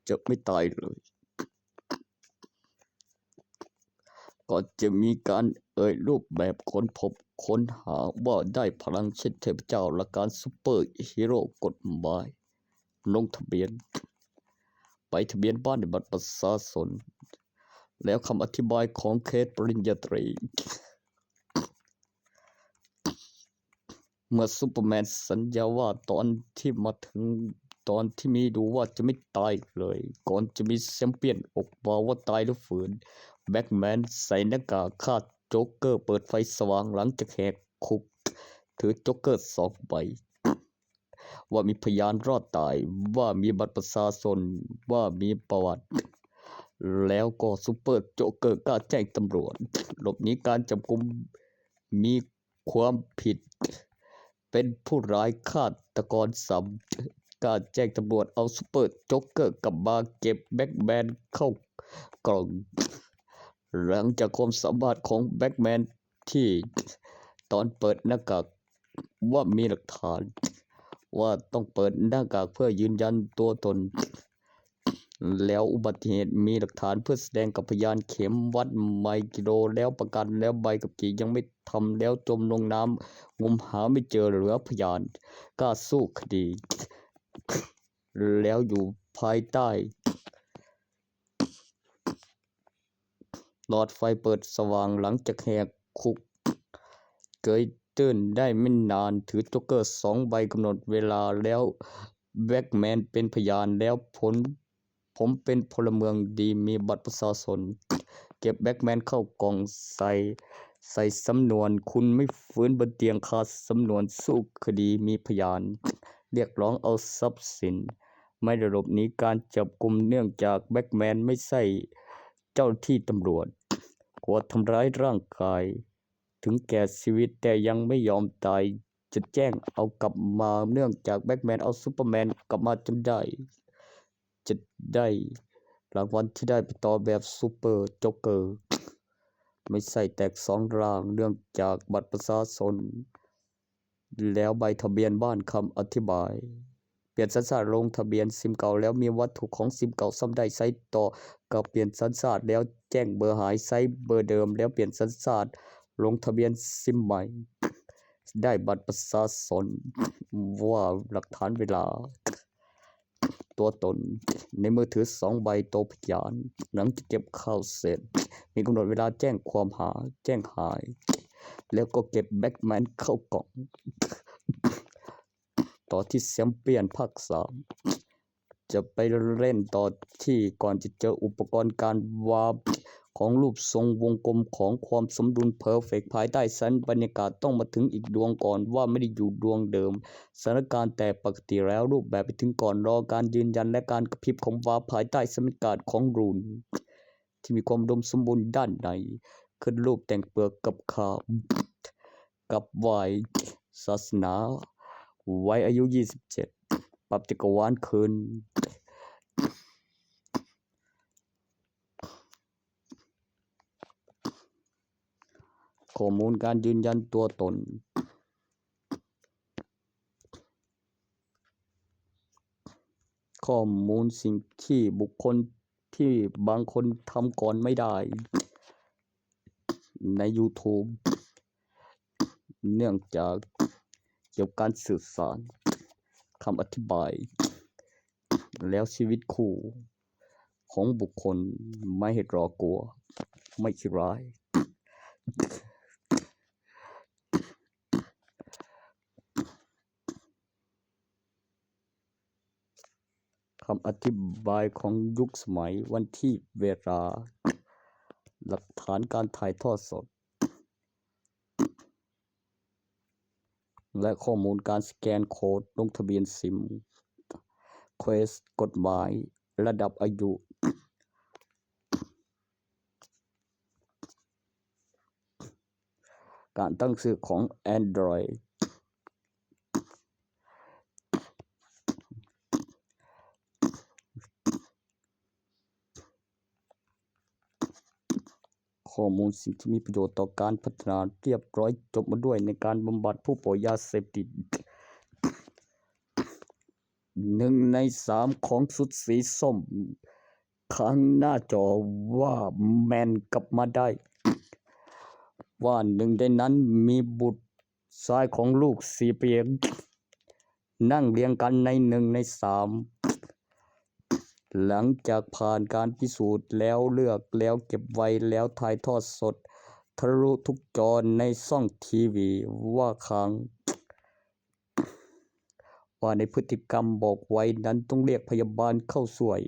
ຈະໄມ່ຕາຍເລີຍ. ກໍຈະມີການເອີ່ຍຮູບແບບຄົ້ນພົບຄົ້ນຫາວ່າໄດ້ພະລັງເຊັ່ນເທບເຈົ້າ ແລະ ການຊຸບເປີຮີໂຣກົດໝາຍ ລົງທະບຽນ ໃບທະບຽນບ້ານ ແລະ ບັດປະຊາຊົນ ແລ້ວຄຳອະທິບາຍຂອງເຄດປະລິນຍາຕຣີ. ເມື່ອ Superman ສັນຍາວ່າຕອນທີ່ມາເຖິງ ຕອນທີ່ມີດູວ່າຈະໄມ່ຕາຍເລີຍ ກ່ອນຈະມີແຊມປຽນອອກມາວ່າຕາຍຫຼືຟື້ນ. Batman ໃສ່ໜ້າກາກຄາດໂຈກເກີ ເປີດໄຟສະຫວ່າງຫຼັງຈາກແຫກຄຸກ ຖືໂຈກເກີສອງໃບ ວ່າມີພະຍານລອດຕາຍ ວ່າມີບັດປະຊາຊົນ ວ່າມີປະຫວັດ ແລ້ວກໍ Super Joker ກ້າແຈ້ງຕຳຫຼວດ ຫຼົບໜີການຈັບກຸມ ມີຄວາມຜິດ ເປັນຜູ້ຮ້າຍຄາດຕະກອນຊ້ຳ ກ້າແຈ້ງຕຳຫຼວດເອົາ Super Joker ກັບມາເກັບ Batman ເຂົ້າກ່ອງ ຫຼັງຈາກຄວາມສາມາດຂອງ Batman ທີ່ຕອນເປີດໜ້າກາກວ່າມີຫຼັກຖານ ວ່າຕ້ອງເປີດໜ້າກາກເພື່ອຢືນຢັນຕົວຕົນ ແລ້ວອຸບັດຕິເຫດມີຫຼັກຖານເພື່ອສະແດງກັບພະຍານ ເຂັມວັດໄມກິໂລ ແລ້ວປະກັນ ແລ້ວໃບຂັບຂີ່ຍັງໄມ່ທຳ ແລ້ວຈົມລົງນ້ຳ ງມຫາໄມ່ເຈີ ເຫຼືອພະຍານກ້າສູ້ຄະດີ ແລ້ວຢູ່ພາຍໃຕ້ ຫຼອດໄຟເປີດສະຫວ່າງຫຼັງຈາກແຫກຄຸກ ເກີຍຕື່ນໄດ້ໄມ່ນານ ຖືໂຈກເກີສອງໃບກຳນົດເວລາແລ້ວ Batman ເປັນພະຍານແລ້ວ ຜົນ ຜົມເປັນພົນລະເມືອງດີ ມີບັດປະຊາຊົນ ເກັບ Batman ເຂົ້າກ່ອງໃສ່ ໃສ່ສຳນວນ ຄຸນໄມ້ຟື້ນບົນຕຽງຄາດສຳນວນສູ້ຄະດີ ມີພະຍານ ຮຽກຮ້ອງເອົາຊັບສິນ ໄມ່ໄດ້ຫຼົບໜີການຈັບກຸມ ເນື່ອງຈາກ Batman ໄມ່ໃຊ່ເຈົ້າໜ້າທີ່ຕຳຫຼວດ ກວດທຳຮ້າຍຮ່າງກາຍ ເຖິງແກ່ຊີວິດ ແຕ່ຍັງໄມ່ຍອມຕາຍ ຈະແຈ້ງເອົາກັບມາ ເນື່ອງຈາກ Batman ເອົາ Superman ກັບມາຈົນໄດ້ ຈະໄດ້ລາງວັນທີ່ໄດ້ໄປຕໍ່ແບບ Super Joker ໄມ່ໃຊ່ແຕກສອງຮ່າງ ເນື່ອງຈາກບັດປະຊາຊົນ ແລ້ວໃບທະບຽນບ້ານ ຄຳອະທິບາຍ ປ່ຽນສັນຊາດ ລົງທະບຽນຊິມເກົ່າ ແລ້ວມີວັດຖຸຂອງຊິມເກົ່າ ຊ້ຳໄດ້ໃຊ້ຕໍ່ ກໍປ່ຽນສັນຊາດ ແລ້ວແຈ້ງເບີຫາຍ ໃຊ້ເບີເດີມ ແລ້ວປ່ຽນສັນຊາດ ລົງທະບຽນຊິມໃໝ່ ໄດ້ບັດປະຊາຊົນ ວ່າຫຼັກຖານເວລາ ຕົວຕົນ ໃນມືຖືສອງໃບ ໂຕພະຍານ ຫຼັງຈາກເກັບເຂົ້າເສັດ ມີກຳນົດເວລາແຈ້ງຄວາມຫາ ແຈ້ງຫາຍ ແລ້ວກໍເກັບ Batman ເຂົ້າກ່ອງ ຕໍ່ທີ່ແຊມປຽນພາກສາມ ຈະໄປເລ່ນຕໍ່ທີ່ ກ່ອນຈະເຈີອຸປະກອນການວາບຂອງຮູບຊົງວົງກົມຂອງຄວາມສົມດຸນ perfect ພາຍໃຕ້ຊັ້ນບັນຍາກາດ ຕ້ອງມາເຖິງອີກດວງກ່ອນ ວ່າໄມ່ໄດ້ຢູ່ດວງເດີມ ສະຖານະການແຕກປະກະຕິແລ້ວ ຮູບແບບໄປເຖິງກ່ອນ ລໍການຢືນຢັນ ແລະ ການກະພິບຂອງວາບພາຍໃຕ້ຊັ້ນບັນຍາກາດຂອງ Rune ທີ່ມີຄວາມອຸດົມສົມບູນດ້ານໃນ ຂຶ້ນຮູບແຕ່ງເປືອກກັບຄາບ ກັບໄຫວ້ ສາສະໜາ ໄວ້ອາຍຸ ຊາວເຈັດ ປັບຈັກກະວານຄືນ ຂໍ້ມູນການຢືນຢັນຕົວຕົນ ຂໍ້ມູນສິ່ງທີ່ບຸກຄົນ ທີ່ບາງຄົນທຳກ່ອນໄມ່ໄດ້ໃນ YouTube ເນື່ອງຈາກກ່ຽວກັບການສື່ສານ ຄຳອະທິບາຍ ແລ້ວຊີວິດຄູ່ຂອງບຸກຄົນ ໄມ້ເຮັດຫຼໍ່ກົວ ໄມ້ຂີ້ຮ້າຍ. ຄຳອະທິບາຍຂອງຍຸກສະໄໝ, ວັນທີ, ເວລາ, ຫຼັກຖານການຖ່າຍທອດສົດ ແລະ ຂໍ້ມູນການສະແກນໂຄດລົງທະບຽນຊິມ, ເຄສກົດໝາຍ, ລະດັບອາຍຸ. ການຕັ້ງຊື່ຂອງ Android ຂໍ້ມູນສິ່ງທີ່ມີປະໂຫຍດຕໍ່ການພັດທະນາ ລຽບຮ້ອຍ ຈົບມາດ້ວຍໃນການບຳບັດຜູ້ປ່ວຍຢາເສບຕິດ. ໜຶ່ງໃນສາມຂອງຊຸດສີສົ້ມ ຂ້າງໜ້າຈໍວ່າແມ່ນກັບມາໄດ້ ວ່າໜຶ່ງໃນນັ້ນມີບຸດຊາຍຂອງລູກສີ່ປຽງ ນັ່ງລຽງກັນໃນໜຶ່ງໃນສາມ ຫຼັງຈາກຜ່ານການພິສູດແລ້ວ ເລືອກແລ້ວ ເກັບໄວ້ແລ້ວ ຖ່າຍທອດສົດທະລຸທຸກຈໍໃນຊ່ອງທີວີ ວ່າຄ້າງ ວ່າໃນພຶດຕິກຳບອກໄວ້ນັ້ນຕ້ອງລຽກພະຍາບານເຂົ້າຊ່ວຍ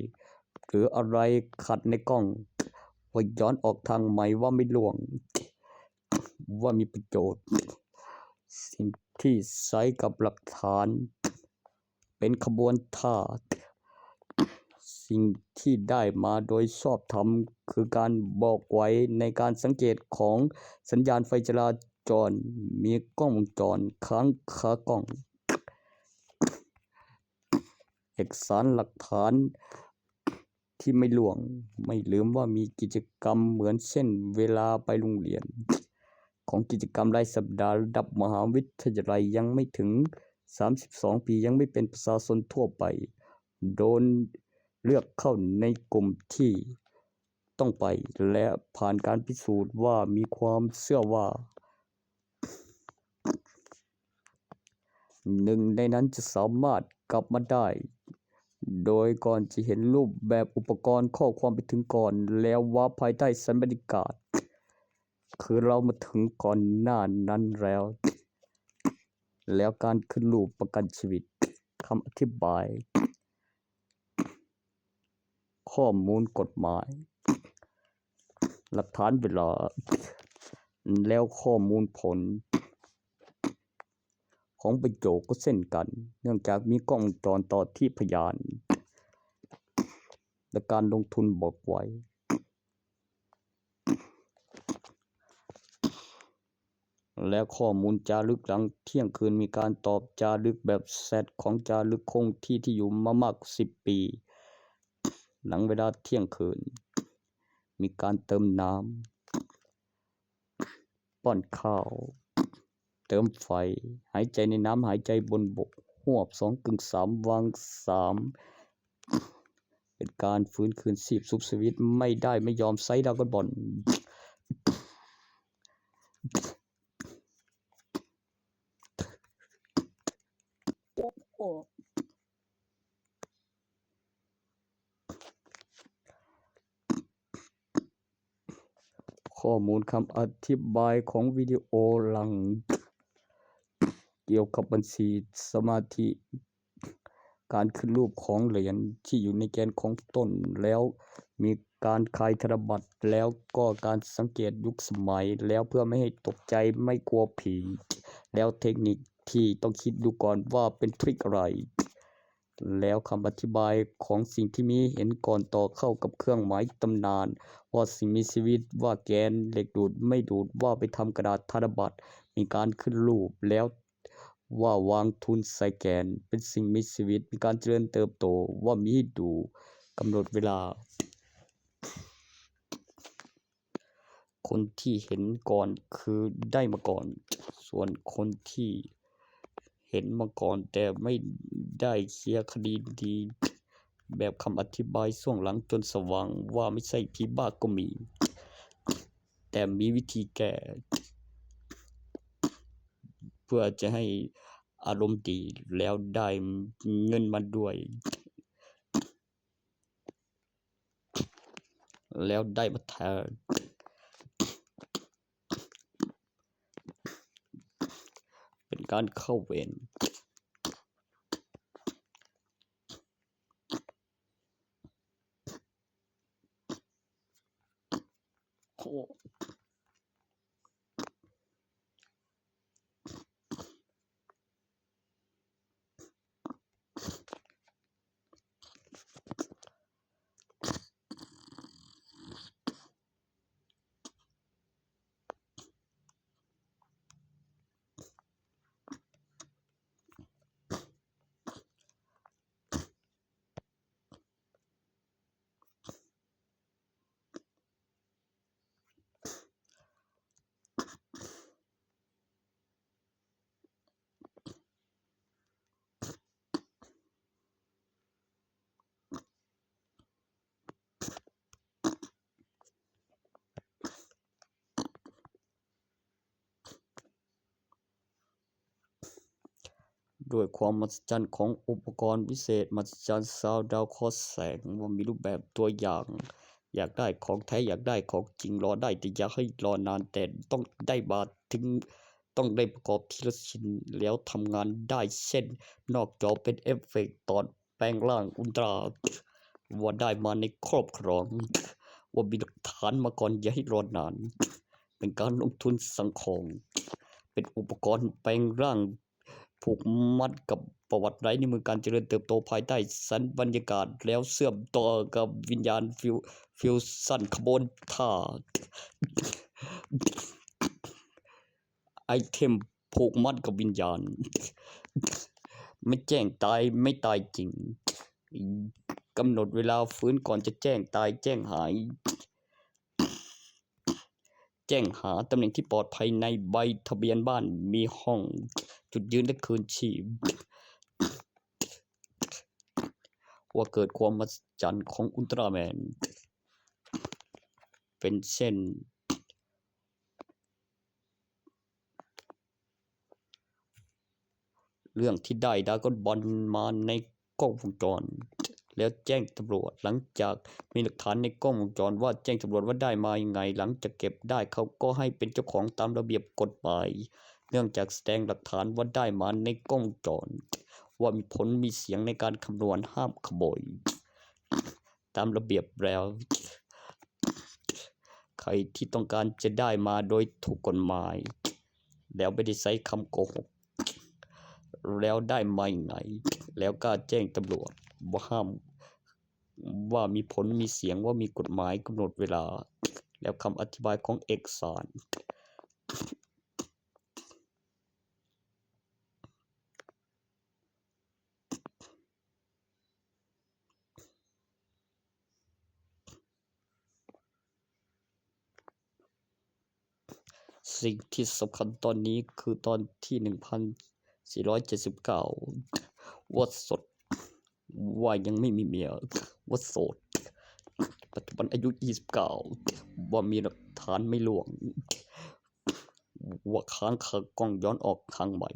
ຫຼືອະໄລຂັດໃນກ້ອງ ວ່າຍ້ອນອອກທາງໃໝ່ ວ່າໄມ່ລ່ວງ ວ່າມີປະໂຫຍດ ສິ່ງທີ່ໃຊ້ກັບຫຼັກຖານເປັນຂະບວນທ່າ ສິ່ງທີ່ໄດ້ມາໂດຍຊອບທຳຄືການບອກໄວ້ໃນການສັງເກດຂອງສັນຍານໄຟຈະລາຈອນ ມີກ້ອງວົງຈອນຄ້າງຄາກ້ອງ ເອກສານຫຼັກຖານທີ່ໄມ່ລ່ວງ ໄມ່ລືມວ່າມີກິດຈະກຳເໝືອນເຊັ່ນເວລາໄປໂຮງຮຽນ ຂອງກິດຈະກຳລາຍສັບດາ ລະດັບມະຫາວິທະຍາໄລ ຍັງໄມ່ເຖິງສາມສິບສອງປີ ຍັງໄມ່ເປັນປະຊາຊົນທົ່ວໄປ ໂດນເລືອກເຂົ້າໃນກຸ່ມທີ່ຕ້ອງໄປ ແລະ ຜ່ານການພິສູດວ່າມີຄວາມເຊື່ອວ່າ ໜຶ່ງໃນນັ້ນຈະສາມາດກັບມາໄດ້ ໂດຍກ່ອນຈະເຫັນຮູບແບບອຸປະກອນຂໍ້ຄວາມໄປເຖິງກ່ອນ ແລ້ວວ່າພາຍໃຕ້ສະບັນຍາກາດ ຄືເຮົາມາເຖິງກ່ອນໜ້ານັ້ນແລ້ວ ແລ້ວການຂຶ້ນຮູບປະກັນຊີວິດ ຄຳອະທິບາຍ ຂໍ້ມູນກົດໝາຍ ຫຼັກຖານເວລາ ແລ້ວຂໍ້ມູນຜົນຂອງປະໂຫຍດກໍເຊັ່ນກັນ ເນື່ອງຈາກມີກ້ອງວົງຈອນຕໍ່ທີ່ພະຍານ ແລະ ການລົງທຶນບອກໄວ້ ແລະ ຂໍ້ມູນຈາລຶກຫຼັງທ່ຽງຄືນ ມີການຕອບຈາລຶກແບບແຊັດຂອງຈາລຶກຄົງທີ່ທີ່ຢູ່ມາມາກສິບປີ ຫຼັງເວລາທ່ຽງຄືນ ມີການເຕີມນ້ຳ ປ້ອນຂ້າວ ເຕີມໄຟ ຫາຍໃຈໃນນ້ຳ ຫາຍໃຈບົນບົກ ຮວບສອງກຶ່ງສາມ ວາງສາມ ເປັນການຟື້ນຄືນຊີບຊຸບຊີວິດ ໄມ່ໄດ້ ໄມ່ຍອມ ໃຊ້ດຣາກອນບອນ ຂໍ້ມູນຄຳອະທິບາຍຂອງວິດີໂອຫຼັງ ກ່ຽວກັບບັນຊີສະມາທິ ການຂຶ້ນຮູບຂອງຫຼຽນທີ່ຢູ່ໃນແກນຂອງຕົ້ນ ແລ້ວມີການຂາຍທະນະບັດ ແລ້ວກໍການສັງເກດຍຸກສະໄໝ ແລ້ວເພື່ອໄມ່ໃຫ້ຕົກໃຈ ໄມ່ກົວຜີ ແລ້ວເທັກນິກທີ່ຕ້ອງຄິດດູກ່ອນວ່າເປັນທຣິກອະໄລ ແລ້ວຄຳອະທິບາຍຂອງສິ່ງທີ່ມີເຫັນກ່ອນຕໍ່ເຂົ້າກັບເຄື່ອງໝາຍຕຳນານ ວ່າສິ່ງມີຊີວິດ ວ່າແກນເຫຼັກດູດ ໄມ້ດູດ ວ່າໄປທຳກະດາດທະນະບັດ ມີການຂຶ້ນຮູບ ແລ້ວວ່າວາງທຶນໃສ່ແກນ ເປັນສິ່ງມີຊີວິດ ມີການຈະເລີນເຕີບໂຕ ວ່າມີດູກຳນົດເວລາ. ຄົນທີ່ເຫັນກ່ອນຄືໄດ້ມາກ່ອນ ສ່ວນຄົນທີ່ເຫັນມາກ່ອນແຕ່ໄມ່ໄດ້ເຄຍຄະດີດີ ແບບຄຳອະທິບາຍຊ່ວງຫຼັງຈົນສະຫວ່າງວ່າໄມ່ໃຊ່ຜີບ້າກໍມີ ແຕ່ມີວິທີແກ້ ເພື່ອຈະໃຫ້ອາລົມດີ ແລ້ວໄດ້ເງິນມາດ້ວຍ ແລ້ວໄດ້ມາແທນ ເປັນການເຂົ້າເວນ. ດ້ວຍຄວາມມະຫັດສະຈັນຂອງອຸປະກອນວິເສດມະຫັດສະຈັນຊາວດາວເຄາະແສງ ວ່າມີຮູບແບບຕົວຢ່າງ. ຢາກໄດ້ຂອງແທ້ ຢາກໄດ້ຂອງຈິງ, ລໍໄດ້ແຕ່ຢ່າໃຫ້ລໍນານ, ແຕ່ຕ້ອງໄດ້ມາເຖິງ, ຕ້ອງໄດ້ປະກອບທີລະຊິ້ນ ແລ້ວທຳງານໄດ້ເຊັ່ນ ນອກຈໍເປັນເອຟເຟັກຕອນ ແປງຮ່າງອຸນຕຣາ ວ່າໄດ້ມາໃນຄອບຄອງ, ວ່າມີຫຼັກຖານມາກ່ອນ, ຢ່າໃຫ້ລໍນານ. ເປັນການລົງທຶນສັງຂອງ, ເປັນອຸປະກອນແປງຮ່າງຜູກມັດກັບປະຫວັດໄວ້ໃນມືການຈະເລີນເຕີບໂຕພາຍໃຕ້ສັນບັນຍາກາດ ແລ້ວເຊື່ອມຕໍ່ກັບວິນຍານຟິວ, ຟິວຊັນຂະບວນທ່າ. ໄອເທັມຜູກມັດກັບວິນຍານ. ໄມ່ແຈ້ງຕາຍ, ໄມ່ຕາຍຈິງ. ກຳນົດເວລາຟື້ນກ່ອນຈະແຈ້ງຕາຍ, ແຈ້ງຫາຍ, ແຈ້ງຫາຕຳແໜ່ງທີ່ປອດໄພໃນໃບທະບຽນບ້ານ, ມີຫ້ອງ, ຈຸດຢືນ ແລະ ຄືນຊີບ. ວ່າເກີດຄວາມມະຫັດສະຈັນຂອງອຸນຕຣາແມນ ເປັນເຊັ່ນ ເລື່ອງທີ່ໄດ້ດຣາກອນບອນມາໃນກ້ອງວົງຈອນ ແລ້ວແຈ້ງຕຳຫຼວດ. ຫຼັງຈາກມີຫຼັກຖານໃນກ້ອງວົງຈອນວ່າແຈ້ງຕຳຫຼວດວ່າໄດ້ມາຍັງໄງ, ຫຼັງຈາກເກັບໄດ້ເຂົາກໍໃຫ້ເປັນເຈົ້າຂອງຕາມລະບຽບກົດໝາຍ. ເນື່ອງຈາກສະແດງຫຼັກຖານວ່າໄດ້ມາໃນກ້ອງວົງຈອນ ວ່າມີຜົນມີສຽງໃນການຄຳນວນຫ້າມຂະໂມຍ. ຕາມລະບຽບແລ້ວ ໃຜທີ່ຕ້ອງການຈະໄດ້ມາໂດຍຖືກກົດໝາຍ ແລ້ວໄມ່ໄດ້ໃຊ້ຄຳໂກຫົກ ແລ້ວໄດ້ມາຍັງໄງ ແລ້ວກ້າແຈ້ງຕຳຫຼວດວ່າຫ້າມ ວ່າມີຜົນມີສຽງ ວ່າມີກົດໝາຍກຳນົດເວລາ ແລ້ວຄຳອະທິບາຍຂອງເອກສານ. ສິ່ງທີ່ສຳຄັນຕອນນີ້ຄືຕອນທີໜຶ່ງພັນສີ່ຮ້ອຍເຈັດສິບເກົ້າ ວ່າໂສດ, ວ່າຍັງໄມ່ມີເມຍ, ວ່າໂສດ, ປັດຈຸບັນອາຍຸຊາວເກົ້າ, ວ່າມີຫຼັກຖານໄມ່ລ່ວງ. ວ່າຄ້າງຄາກ້ອງຍ້ອນອອກຄັ້ງໃໝ່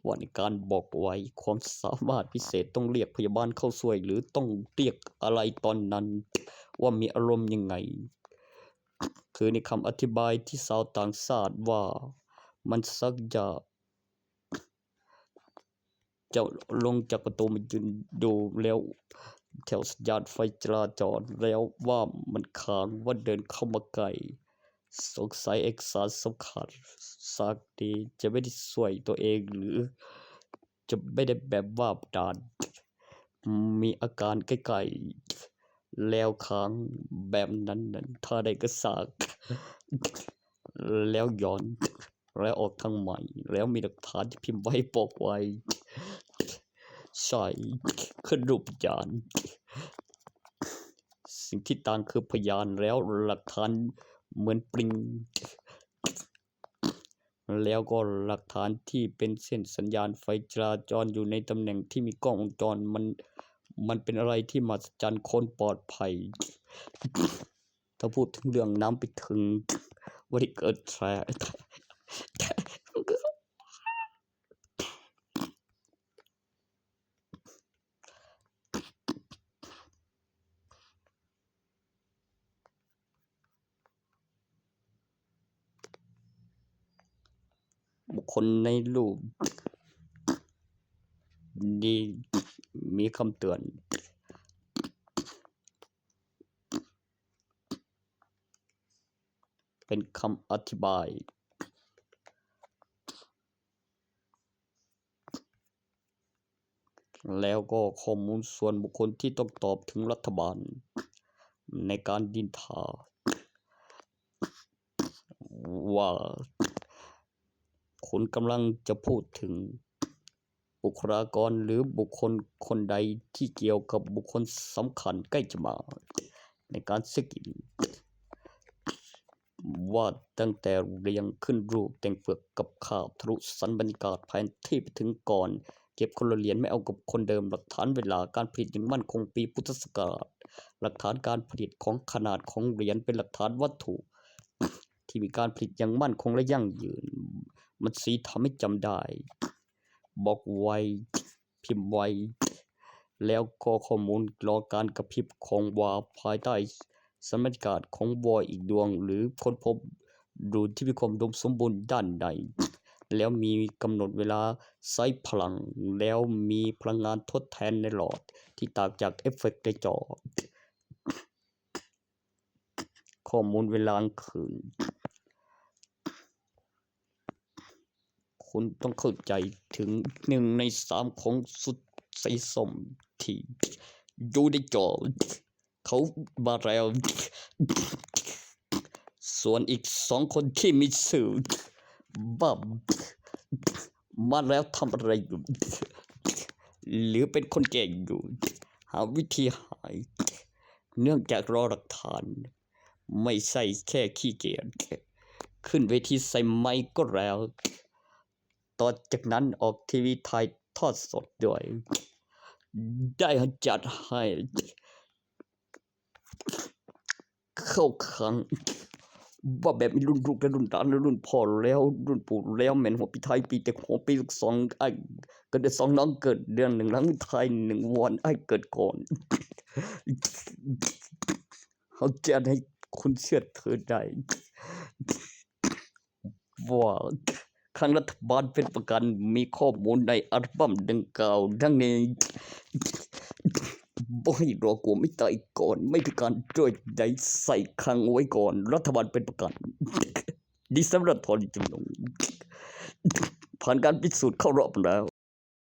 ວ່າໃນການບອກໄວ ຄວາມສາມາດພິເສດຕ້ອງລຽກພະຍາບານເຂົ້າຊ່ວຍ ຫຼື ຕ້ອງລຽກອາໄລຕອນນັ້ນ ວ່າມີອາລົມຍັງໄງ ຄືໃນຄຳອະທິບາຍທີ່ຊາວຕ່າງຊາດວ່າ ມັນສັກຢາ ເຈົ້າລົງຈາກປະຕູມາຢືນດູແລ້ວແຖວສັນຍານໄຟຈະລາຈອນ ແລ້ວວ່າມັນຄ້າງ ວ່າເດີນເຂົ້າມາໃກ້. ສົງໄສເອກສານສຳຄັນສາກນີ້ຈະໄມ່ໄດ້ຊ່ວຍຕົວເອງ ຫຼື ຈະໄມ່ໄດ້ແບບວ່າບດານ ມີອາການໃກ້ໆ ແລ້ວຄ້າງແບບນັ້ນນັ້ນ ຖ້າໃດກໍຊ່າງ ແລ້ວຍ້ອນ ແລ້ວອອກທາງໃໝ່ ແລ້ວມີຫຼັກຖານທີ່ພິມໄວ້ບອກໄວ້ ໃຊ້ຂຶ້ນຮູບຍານ ສິ່ງທີ່ຕ່າງຄືພະຍານ ແລ້ວຫຼັກຖານເໝືອນປຣິງ ແລ້ວກໍຫຼັກຖານທີ່ເປັນເສັ້ນສັນຍານໄຟຈະລາຈອນຢູ່ໃນຕຳແໜ່ງທີ່ມີກ້ອງວົງຈອນ ມັນ ມັນເປັນອາໄລທີ່ມະຫັດສະຈັນ ຄົນປອດໄພ. ຖ້າພູດເຖິງເລື່ອງນຳໄປເຖິງບໍ່ໄດ້ເກີດແທ້ ບຸກຄົນໃນຮູບນີ້ມີຄຳເຕືອນ ເປັນຄຳອະທິບາຍ ແລ້ວກໍຂໍ້ມູນສ່ວນບຸກຄົນທີ່ຕ້ອງຕອບເຖິງລັດຖະບານໃນການນິນທາວ່າ ຄຸນກຳລັງຈະພູດເຖິງ ບຸກຄະລາກອນ ຫຼື ບຸກຄົນຄົນໃດທີ່ກ່ຽວກັບບຸກຄົນສຳຄັນໃກ້ຈະມາໃນການເຊັກອິນ ວ່າຕັ້ງແຕ່ລຽງຂຶ້ນຮູບແຕ່ງເປືອກກັບຄາບທະລຸສັນບັນຍາກາດແຜນທີ່ໄປເຖິງກ່ອນເກັບຄົນລະຫຼຽນ ແມ່ນເອົາກັບຄົນເດີມ ຫຼັກຖານເວລາການຜະລິດຢ່າງໝັ້ນຄົງ ປີພຸດທະສັກກະລາດ ຫຼັກຖານການຜະລິດຂອງຂະໜາດຂອງຫຼຽນເປັນຫຼັກຖານວັດຖຸ ທີ່ມີການຜະລິດຢ່າງໝັ້ນຄົງ ແລະ ຢັ້ງຢືນ ມັນຊີ້ທຳໃຫ້ຈຳໄດ້ ບລັອກໄວ້, ພິມໄວ້ ແລ້ວກໍຂໍ້ມູນລໍການກະພິບຂອງວາພາຍໃຕ້ສຳນັກງານຂອງວອອີກດວງ ຫຼືຄົ້ນພົບດູນທີ່ມີຄວາມອຸດົມສົມບູນດ້ານໃດ ແລ້ວມີກຳນົດເວລາໃຊ້ພະລັງ ແລ້ວມີພະລັງງານທົດແທນໃນຫຼອດທີ່ຕ່າງຈາກເອຟເຟັກໃນຈໍ. ຂໍ້ມູນເວລາກາງຄືນ. ຄຸນຕ້ອງເຂົ້າໃຈເຖິງໜຶ່ງໃນສາມຂອງຊຸດສີສົ້ມທີ່ຢູ່ໃນຈໍ. ເຂົາມາແລ້ວ. ສ່ວນອີກສອງຄົນທີ່ມີຊື່ບາມ ມາແລ້ວ ທຳອະໄລຢູ່ ຫຼືເປັນຄົນແກ້ງຢູ່? ຫາວິທີຫາຍ ເນື່ອງຈາກລໍຫຼັກຖານ, ໄມ່ໃຊ່ແຄ່ຂີ້ກຽດ. ຂຶ້ນເວທີໃສ່ໄມກໍແລ້ວ. ຕໍ່ຈາກນັ້ນອອກທີວີຖ່າຍທອດສົດດ້ວຍ. ໄດ້ຈັດໃຫ້ ເຂົ້າຂັງ ວ່າແບບມີລຸ້ນລູກ ແລະ ລຸ້ນຫຼານ ແລະ ລຸ້ນພໍ່ແລ້ວ ລຸ້ນປູ່ແລ້ວ ແມ່ນຫົວປີໄທ ປີແຕ່ຫົວປີລູກສອງ ອ້າຍເກີດເດືອນສອງ ນ້ອງເກີດເດືອນໜຶ່ງ ຫຼັງໄທໜຶ່ງວັນ ອ້າຍເກີດກ່ອນ. ເຮົາຈະໃຫ້ຄຸນເຊື່ອຖືໄດ້ວ່າ ຄັນລັດຖະບານເປັນປະກັນ ມີຂໍ້ມູນໃນອັລບັມດັ່ງກ່າວດັ່ງນີ້. ບໍ່ໃຫ້ລໍກົວ ໄມ່ຕາຍກ່ອນ ໄມ່ພິການໂດຍໃດ ໃສ່ຂັງໄວ້ກ່ອນ ລັດຖະບານເປັນປະກັນ. ດິສຳລັດຖອນຈຳນົງ ຜ່ານການພິສູດເຂົ້າຮອບແລ້ວ.